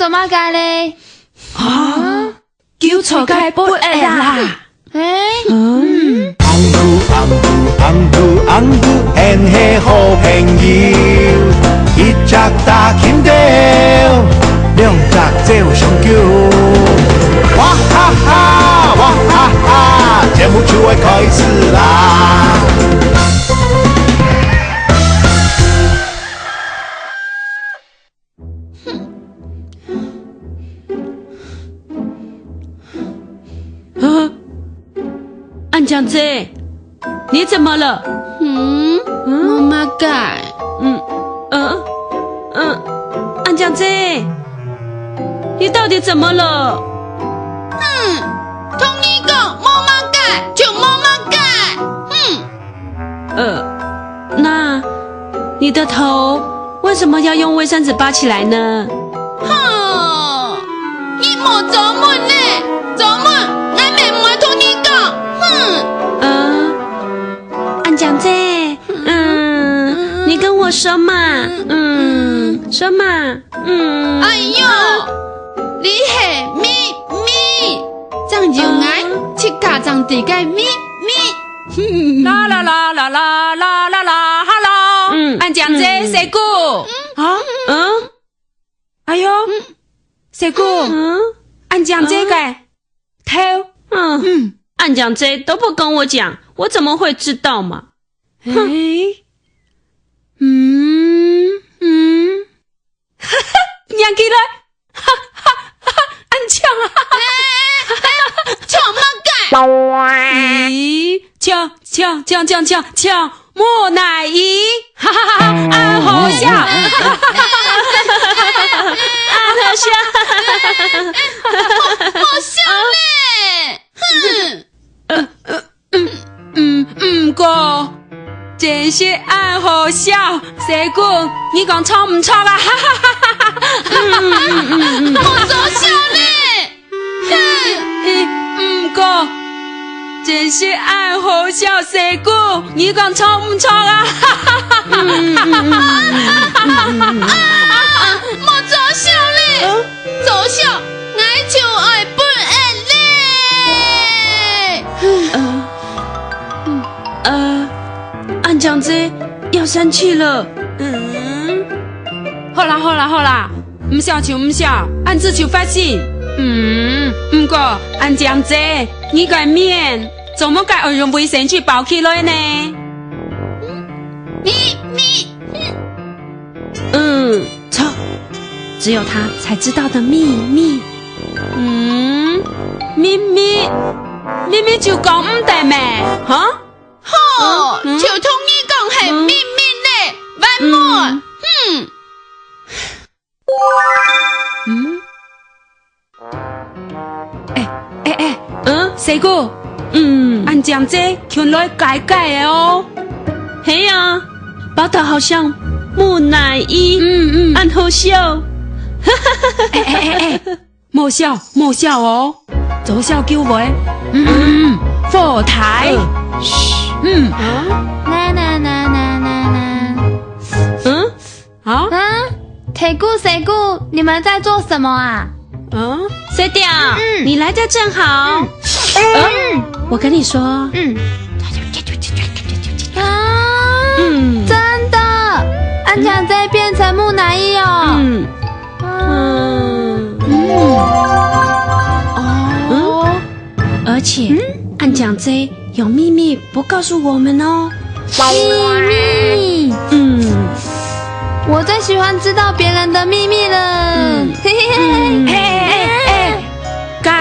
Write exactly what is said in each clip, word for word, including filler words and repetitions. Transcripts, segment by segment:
做麼个咧？啊？ 糾錯个不會啦。欸？嗯。紅豬，紅豬，紅豬，紅豬，𫣆係好朋友。一隻打緊鬥，兩隻走上橋。哇哈哈，哇哈哈，節目就愛開始啦！ 啊，恁靚姐，你怎麼了？嗯？嗯？無麼个。嗯，呃，呃，恁靚姐，你到底怎麼了？哼，同你講，無麼个，就無麼个。哼。 呃，那你的頭為什麼要用衛生紙包起來呢？哼，你莫做夢咧，做夢，𠊎乜毋會同你講，哼。呃，恁靚姐，嗯，你跟我說嘛，嗯，說嘛，嗯。哎喲，啊。你係秘密，正有𠊎，啊。自家正知个秘密。 啦啦啦啦啦啦啦啦，hello，嗯，恁靚姐，嗯。細姑。啊？嗯？哎喲，嗯。細姑，嗯？恁靚姐个頭。嗯。嗯。恁靚姐都不跟我講，我怎麼會知道嘛？哼。欸，嗯，嗯。 䀴起來，哈哈哈，恁靚啊！欸，欸，做麼个？咦，像，像，像，像，像，像木乃伊，哈哈哈哈，恁好笑，恁好笑，好，好笑咧，哼！ 嗯，嗯，毋過，真係恁好笑，細姑，你講著毋著啊？哈哈哈哈哈！嗯，嗯，嗯，嗯。好做笑咧！哼！嗯，毋過，真係恁好笑，細姑，你講著毋著啊？哈哈哈哈！嗯，嗯，嗯，嗯，嗯，嗯，嗯，嗯。啊，啊，啊，莫做笑咧！嗯？ 做笑，𠊎就愛分你咧。呃，呃，恁靚姐要生氣了。嗯，好啦，好啦，好啦，毋笑就毋笑，恁仔就發性。嗯，毋過，恁靚姐，你个面，做麼个愛用衛生紙包起來呢？你，你，嗯。 嗯，著，只有他才知道的秘密。嗯，秘密，秘密就講毋得咩，哈？吼，嗯，嗯。就同你講係秘密咧，萬無，嗯。哼。嗯？ 欸，欸，欸，嗯？細姑，嗯。恁靚姐近來改改个哦。係啊，包到好像木乃伊，嗯，嗯。恁好笑。欸，欸，欸，欸，莫笑，莫笑哦，做笑就會，嗯，嗯，嗯，火台，嗯。噓，嗯。啊？啦啦啦啦啦啦。嗯？ 啊？啊？鐵骨、蛇骨，你們在做什麼啊？嗯？水鳥，嗯。你來得正好。嗯。嗯。我跟你說。嗯。啊，嗯。真的，恁靚姐變成木乃伊哦。嗯。嗯。嗯。哦。嗯？ 而且，嗯？恁靚姐有秘密不告訴我們哦。秘密？嗯。我最喜歡知道別人的秘密了。嗯。嘿嘿嘿。嗯。欸，欸，欸，欸，該，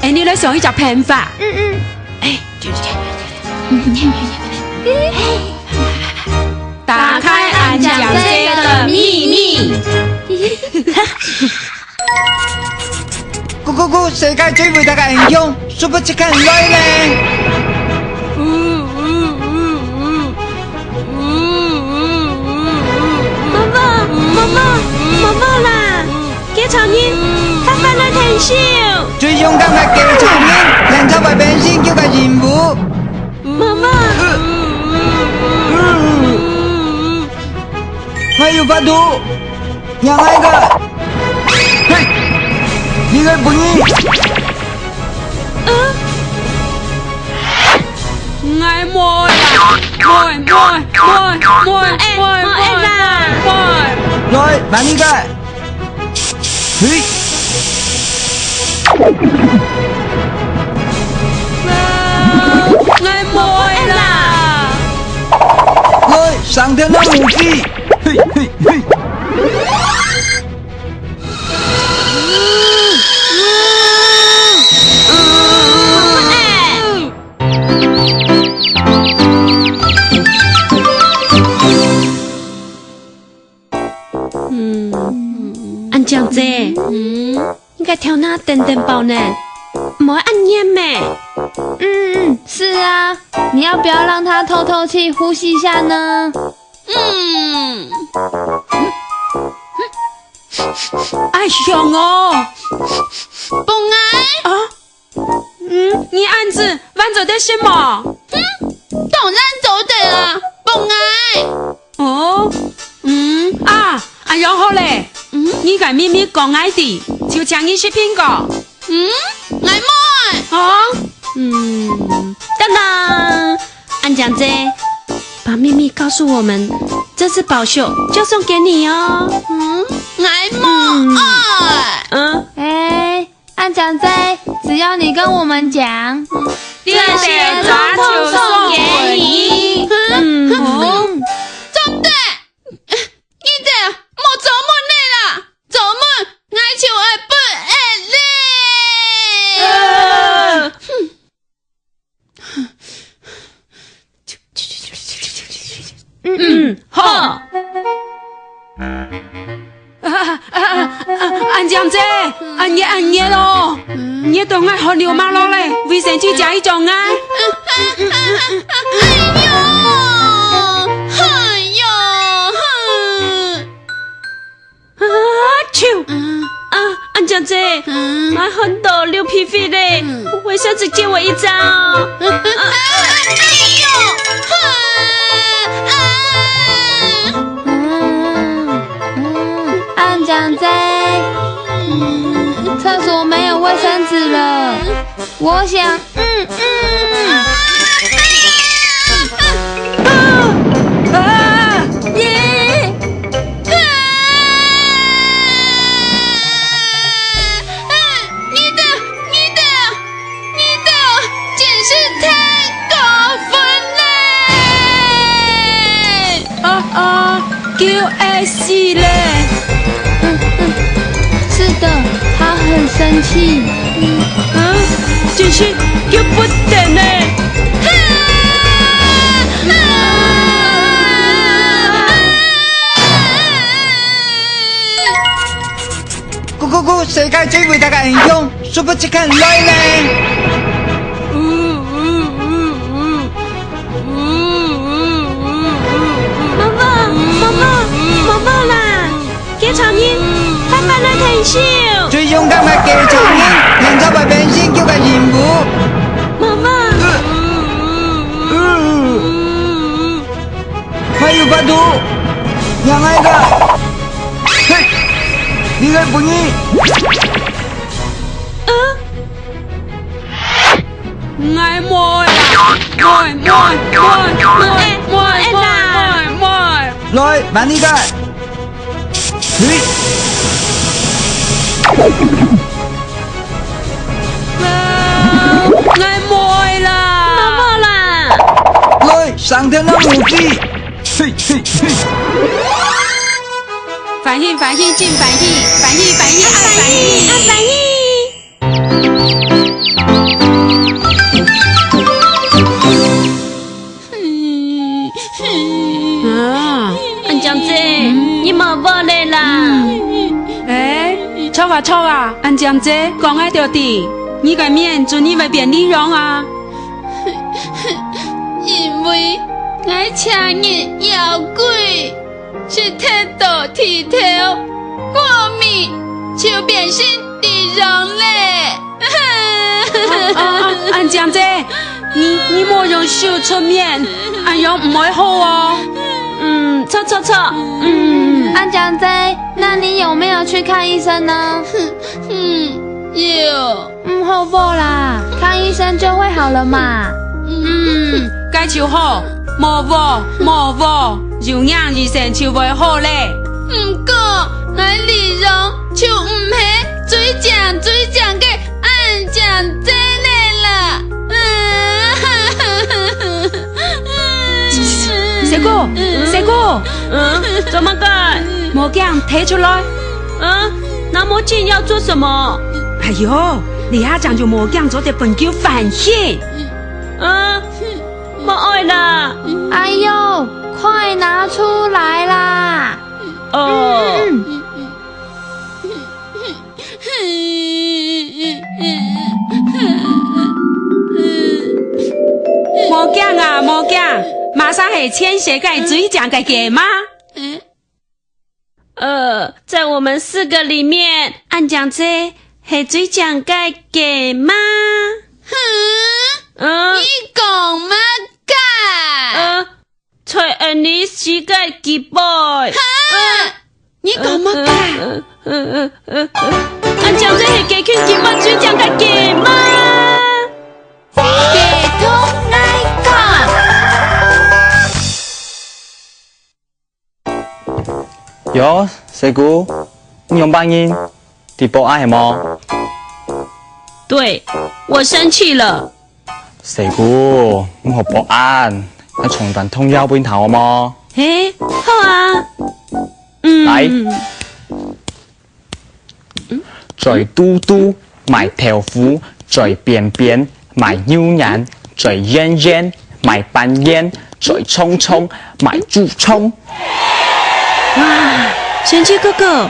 欸，你來想一隻辦法。嗯，嗯。欸，打開恁靚姐的秘密。 咕咕咕，世界最偉大个英雄，Super Chicken來咧！毛毛，毛毛，毛毛啦！雞腸人，快快來𢯭手！最勇敢个雞腸人，𫣆頭愛變身救个任務。毛毛！ 𠊎有法度，讓𠊎个！嘿，个分你。嗯？𠊎無愛啦，無愛，無愛，無愛，無愛，哎，無愛，無愛，無愛啦。無愛，無愛。來，還你个。嘿。啊，𠊎無愛啦。來，上天个武器。嘿，嘿，嘿。 嗯，恁靚姐，嗯，你个頭那等等包呢，毋會恁熱咩？嗯，嗯，是啊，你要不要讓它透透氣，呼吸一下呢？嗯。 哎，香哦！幫𠊎？啊？嗯，你恁子還做得食無？嗯，當然做得啊，幫𠊎。哦，嗯，啊，恁樣好咧。嗯？你个祕密講𠊎知，就請你食蘋果。 嗯，𠊎無愛。哦，嗯，等等，恁靚姐，把祕密告訴我們，這次寶箱就送給你哦。嗯，𠊎無愛。嗯，哎，恁靚姐，只要你跟我們講，這些通通送給你。嗯，哦，做得。 你兜莫做夢了啦！做夢，𠊎就愛發忒咧！嗯，好。啊，啊，啊，啊，恁靚姐，恁熱，恁熱哦！ 熱到𠊎汗流脈落咧，衛生紙借一張啊！哎喲，哎喲，哼！啊，啾！啊，恁靚姐，嗯。𠊎汗到流鼻血咧，嗯。衛生紙借我一張。啊，啊，哎喲，啊，啊。嗯，嗯，恁靚姐，嗯，廁所沒有衛生紙了。 我想，嗯，嗯。啊！啊！啊！耶！啊！你兜，你兜，你兜，真是太過分了！ 啊啊，佢會死咧！嗯，嗯，是的，他很生氣。嗯，啊，真是急不得呢！咕咕咕，世界最偉大个英雄，Super Chicken來咧！ 毛毛，毛毛，毛毛啦！雞腸人，快快來𢯭手！最勇敢个雞腸人，明朝會變成佢个任務。毛毛！還有法度，讓𠊎个！嘿，你个不義！嗯？ 𠊎無愛啦！無愛，無愛，無愛，無愛，無愛，無愛，無愛，無愛！來，還你个！嘿！𠊎無愛啦！毛毛啦！來，上天个武器！嘿，嘿，嘿！歡喜，歡喜，真歡喜！歡喜，歡喜，恁歡喜！恁歡喜！ 啊，恁靚姐，你無無咧啦？欸，著啊，著啊，恁靚姐，講𠊎兜知，你个面做麼會變恁樣啊？因為𠊎請日枵鬼。 食忒到豬頭，過暝就變成豬樣咧。啊，啊，恁靚姐，你，你莫用手出面，恁樣毋會好哦。嗯，著，著，著，嗯。恁靚姐，那你有沒有去看醫生呢？嗯，有。毋好喔啦，看醫生就會好了嘛。嗯，該就好，無喔，無喔，有影醫生就會好咧。毋過，𠊎理想就毋係最靚最靚个恁靚姐了啦。細姑，細姑，嗯，做麼个？魔鏡提出來。嗯，拿魔鏡要做什麼？哎喲，這下正有魔鏡做得分佢反省。嗯，無愛啦。哎喲，快拿出來啦！哦。嗯。魔鏡啊，魔鏡，麼儕係全世界最靚个雞嫲？呃，在我們四個裡面，恁靚姐係最靚个雞嫲。嗯？嗯？你講麼个？呃，在𠊎俚四個裡背。哈？你講麼个？呃，呃，呃，呃，呃，恁靚姐係雞群裡背最靚个雞嫲。雞同𠊎講。喲，細姑，你仰般形？ 在發吔係無？對，我生氣了。細姑，毋好發吔，𠊎唱段童謠分你聽好無？嘿，好啊。嗯。來。嘴嘟嘟賣豆腐，嘴扁扁賣牛眼，嘴圓圓賣粄圓，嘴長長賣豬腸。 哇，神奇哥哥，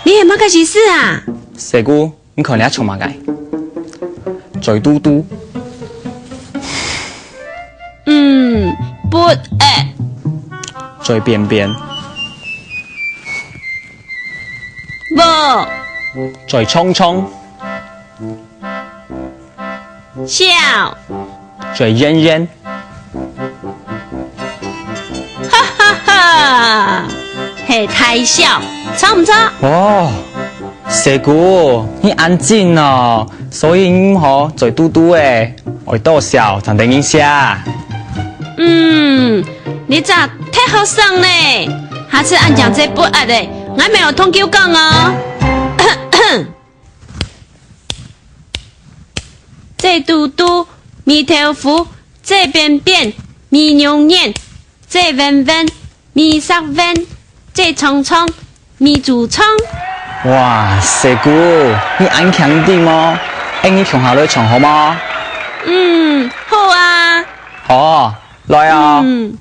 你係麼个意思啊？細姑，你看這像麼个？嘴嘟嘟。嗯，不會。嘴扁扁。無。嘴長長。 笑。嘴圓圓。哈哈哈，係大笑，著毋著？哦，細姑，你恁精哦，所以你毋好嘴嘟嘟欸，愛多笑正得人惜。嗯，你這忒好笑呢，下次恁靚姐發吔咧，𠊎乜愛同佢講哦。 嘴嘟嘟，賣豆腐，嘴扁扁，賣牛眼，嘴圓圓，賣石圓，嘴長長，賣豬腸。哇，細姑，你恁慶定無？𠊎俚共下來唱好無？嗯，好啊。好，來啊。嗯。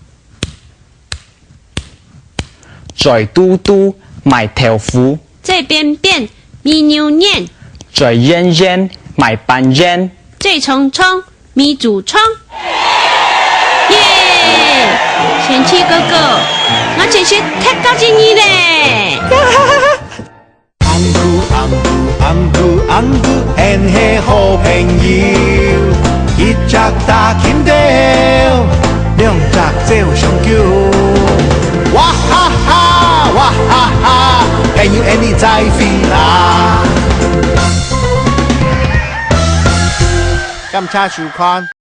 嘴嘟嘟賣豆腐，嘴扁扁賣牛眼，嘴圓圓賣粄圓，嘴長長賣豬腸。耶！神奇哥哥，𠊎真係忒合意你咧！ 紅姑紅姑紅姑紅姑，𫣆係好朋友。一隻打金條，兩隻走相救。哇哈哈，哇哈哈，朋友𫣆俚再會啦！感謝收看。